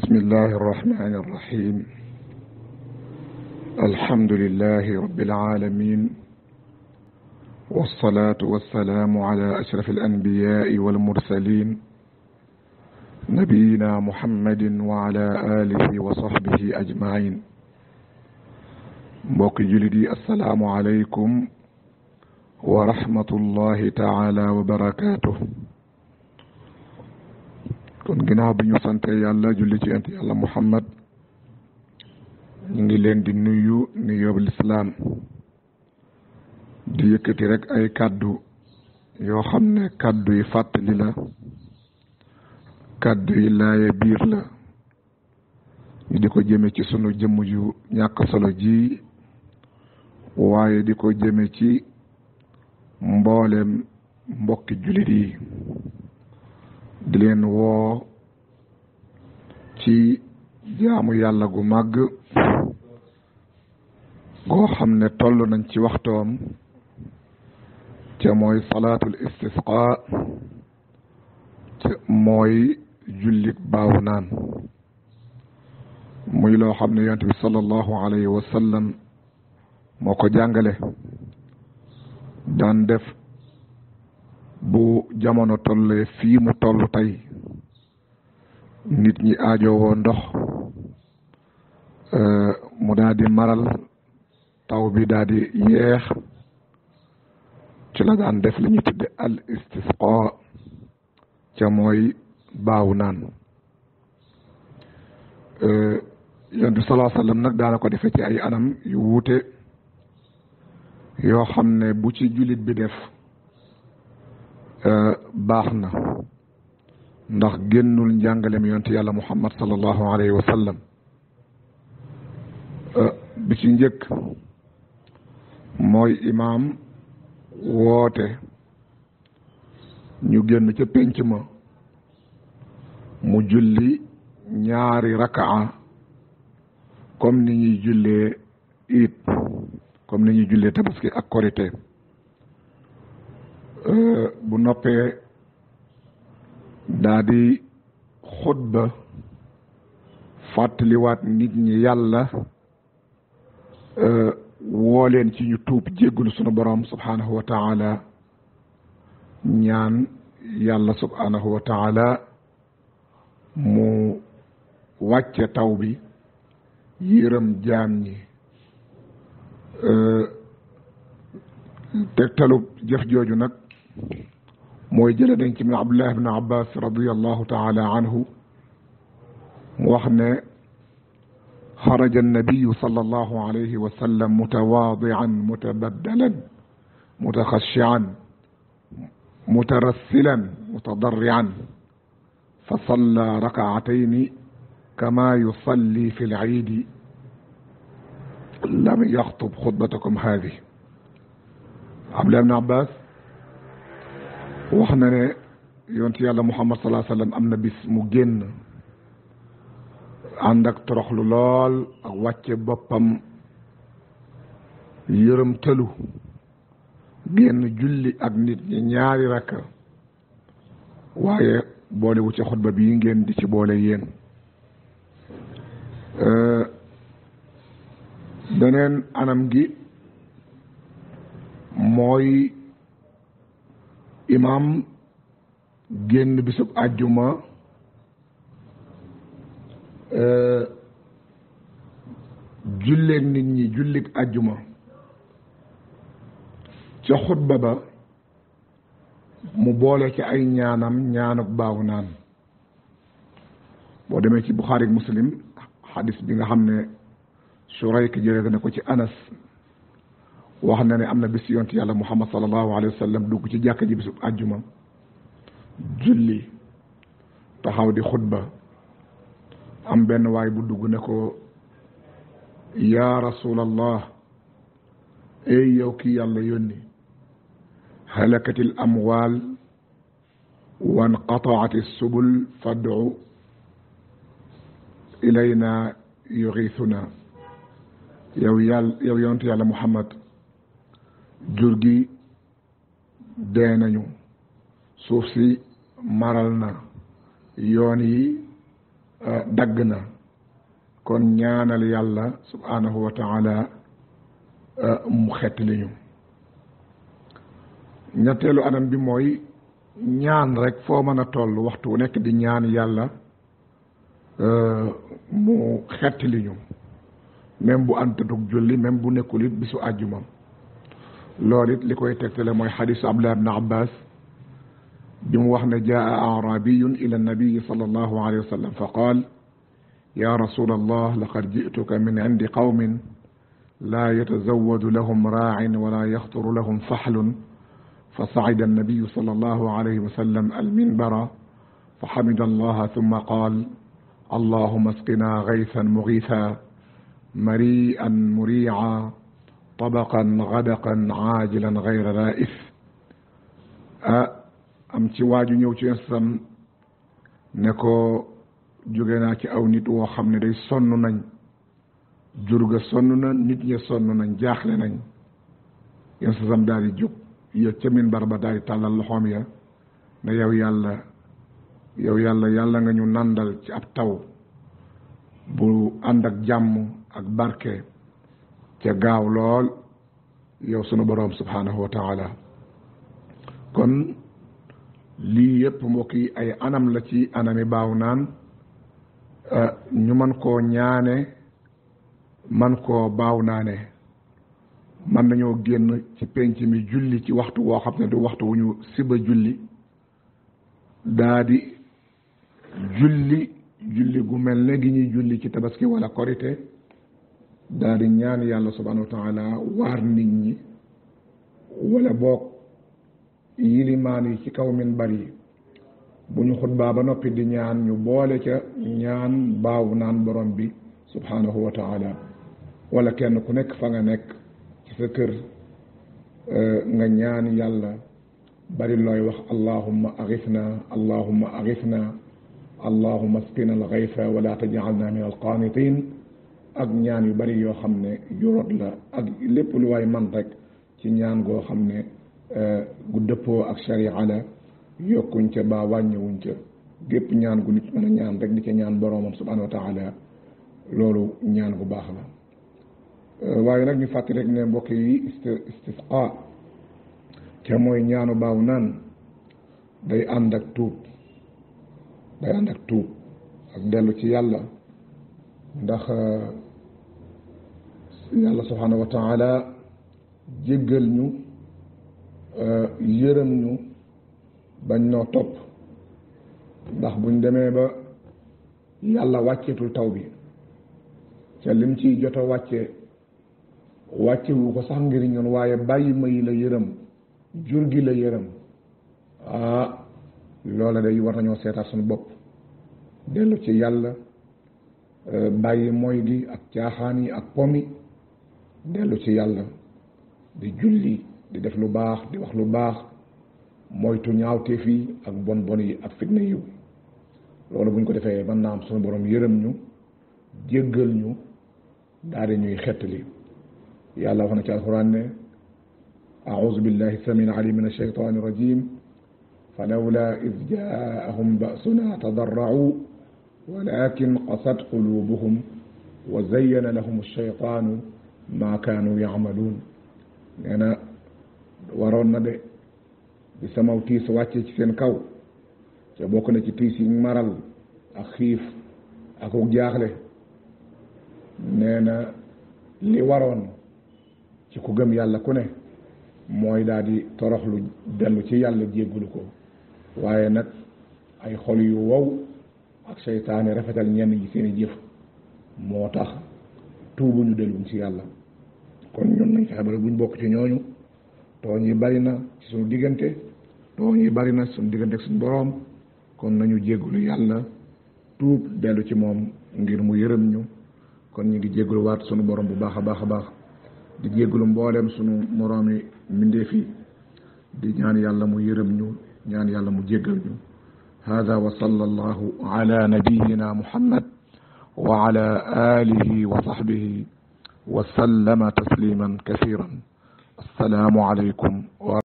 بسم الله الرحمن الرحيم الحمد لله رب العالمين والصلاة والسلام على أشرف الأنبياء والمرسلين نبينا محمد وعلى آله وصحبه أجمعين mbokk jullit yi assalaamu aleykum wa rahmatullahi taala wa barakaatuh. kon ginnaaw bi ñu sante yàlla julli ci yonent yàlla Muhammad ñu ngi leen di nuyu nuyoob lislaam di yëkkati rek ay kàddu yoo xam ne kàddu yi fàttali la, kàddu yi laaye biir la, ñu di ko jëme ci sunu jëmm ju ñàkk solo ji, waaye di ko jëme ci mboolem mbokki jullit yi, di leen woo ci jaamu yàlla gu màgg goo xam ne toll nañ ci waxtoom, ca mooy salaatul istisqa, ca mooy jullit baawu naan. muy loo xam ne yonent bi sallallahu alayhi wa sallam moo ko jàngale, daan def bu jamono tollee fii mu toll tey, nit ñi aajowoo ndox, mu daal di maral, taw bi daal di yeex, ci la daan def li ñu tudde al istisqa, ca mooy baawu naan. yonent bi sallallahu alayhi wa sallam nag daana ko defee ci ay anam yu wuute, yoo xam ne bu ci jullit bi def baax na, ndax génnul njàngalem yonent yàlla Muhammad sallallahu alayhi wa sallam. bi ci njëkk mooy imaam woote ñu génn ca pénc ma, mu julli ñaari rakaa comme ni ñuy jullee iid, comme ni ñuy jullee tabaski ak korité. bu noppee daa di xutba fàttaliwaat nit ñi yàlla, woo leen ci ñu tuub jéggulu sunu borom subhanahu wa taala, ñaan yàlla subhanahu wa taala mu wàcce taw bi, yërëm jaam ñi. tegtalu jëf jooju nag mooy jële dañ ci min Abdullah ibn Abbas radiyallahu taala anhu mu wax ne xaraja annabiyu sallallahu alayhi wa sallam mutawaadian mutabaddalan mutaxashian mutarassilan mutadarrian fa salla rakaatayni kama yusalli fi l-iidi lam yaxtub xutbatakum haadi. Abdullah ibn Abbas wax na ne yonent yàlla Muhammad sallallahu alayhi wa sallam am na bis mu génn ànd ak toroxlu lool ak wàcce boppam, yërëm tëlu, génn julli ak nit ñi ñaari rakka, waaye boole wu ci xutba bii ngeen di ci boole yéen. beneen anam gi mooy imaam génn bisub àjjuma, julleeg nit ñi jullig àjjuma, ca xutba ba mu boole ci ay ñaanam ñaanuk baawu naan. boo demee ci Buxaari ak Muslim xadis bi nga xam ne Shurayk jëlee na ko ci Anas, wax na ne am na bis yonent yàlla Muhammad sallallahu alayhi wa sallam dugg ci jàkka ji bisub àjjuma, julli taxaw di xutba, am benn waay bu dugg ne ko yaa rasulallah, ey yow ki yàlla yónni, halakatil amwaal wanqataati subul fad'u ilayna yughithuna. yow yonent yàlla Muhammad, jur gi dee nañu, suuf si maral na, yoon yi dagg na kon ñaanal yàlla subhanahu wa taala mu xett li ñu ñetteelu anam bi mooy ñaan rek foo mën a toll waxtu wu nekk di ñaan yàlla mu xett li ñu même bu antatug julli même bu nekkul it bisu àjjuma loolu it li koy tegtale mooy xadisu Abdullah ibn Abbas bi mu wax ne jaa arabiyun ila nabiyi sallallahu alayhi wa sallam fa qaal ya rasul allah laqad jituka min indi qawmin la yatazawadu lahum raacin wala yaxturu lahum faxlun fa sacida annabiyu sallallahu alayhi wa sallam alminbara fa xamida allaha thumma qaal allahuma asqina gaythan mugiitha mari'an muriica tabaqan gadaqan caajilan gayra raa'if am ci waaju ñëw ci instam ne ko jóge naa ci aw nit woo xam ne day sonn nañ jur ga sonn na nit ñi sonn nañ jaaxle nañ instam daal di jóg yëg ca minbar ba daal di tàllal loxoom ya ne yow yàlla nga ñu nandal ci ab taw bu ànd ak jàmm ak barke ca gaaw lool yow sunu boroom subhanahu wa taala kon lii yëpp mbokk yi ay anam la ci anami baaw naan ñu man koo ñaane man koo baaw naane man nañoo génn ci penc mi julli ci waxtu woo xam ne du waxtu wu ñu siba julli daa di julli gu mel ne gi ñuy julli ci tabaski wala korite daa di ñaan yàlla subhanahu wa taala waar nit ñi wala boog yilimaan yi ci kaw minbar yi bu ñu xutbaa ba noppi di ñaan ñu boole ca ñaan baaw naan borom bi subhanahu wa taala wala kenn ku nekk fa nga nekk ci sa kër nga ñaan yàlla bari looy wax allahumma aghithna allahumma aghithna allahumma asqina al-ghaytha wala taj'alna min al-qanitin ak ñaan yu bari yoo xam ne juróot la ak lépp lu waay man rek ci ñaan goo xam ne gu dëppoo ak sharia la yokkuñ ca ba wàññiwuñ ca gépp ñaan gu nit mën a ñaan rek di ca ñaan boroomam subhanahu wa taala loolu ñaan gu baax la waaye nag ñu fàttali rek ne mbokk yi istisqa ca mooy ñaanu baaw naan day ànd ak tuub ak dellu ci yàlla ndax yàlla subhanahu wa taala jéggal ñu yërëm ñu bañ noo topp ndax buñ demee ba yàlla wàcceetul taw bi ca lim ciy jot a wàccewu ko sax ngir ñun waaye bàyyi ma yi la yërëm jur gi la yërëm loola day war nañoo seetaat suñu bopp dellu ci yàlla bàyyi mooy gi ak caaxaan yi ak pomi dellu ci yàlla di julli di def lu baax di wax lu baax moytu ñaawteef yi ak bon yi ak fitna yiw loolu buñ ko defee mën naa am suñu borom yërëm ñu jéggal ñu daal di ñuy xettali yàlla wax na ci alquran ne a'udhu billahi samil alim min ash-shaytani rajim falawla id jaahum ba'suna tadarra'u walakin qasat qulubuhum wa zayyana lahum ash-shaytanu ma kaanu ya'malun nee na waroon na de bi samaw tiis wàccee ci seen kaw ca bokk na ci tiis yi maral ak xiif ak jaaxle nee na li waroon ci ku gëm yàlla ku ne mooy daal di toroxlu dellu ci yàlla jéggulu ko waaye nag ay xol yu wow ak seytaane rafetal ñenn ñi seeni jëf moo tax tuubuñu delluñ ci yàlla kon ñun nañ fexe ba buñ bokk ci ñooñu tooñ yi bari na ci suñu diggante tooñ yi bari na suñu diggante ak suñu boroom kon nañu jéggulu yàlla tuub dellu ci moom ngir mu yërëm ñu kon ñu ngi jéggulu waat suñu boroom bu baax a baax di jéggulu mbooleem suñu moroomi mbindeef yi di ñaan yàlla mu yërëm ñu ñaan yàlla mu jéggal ñu hada wa sallallahu ala nabiyyina muhammad wa ala alihi wa sahbihi wa sallama tasliman kathiran assalaamu alaykum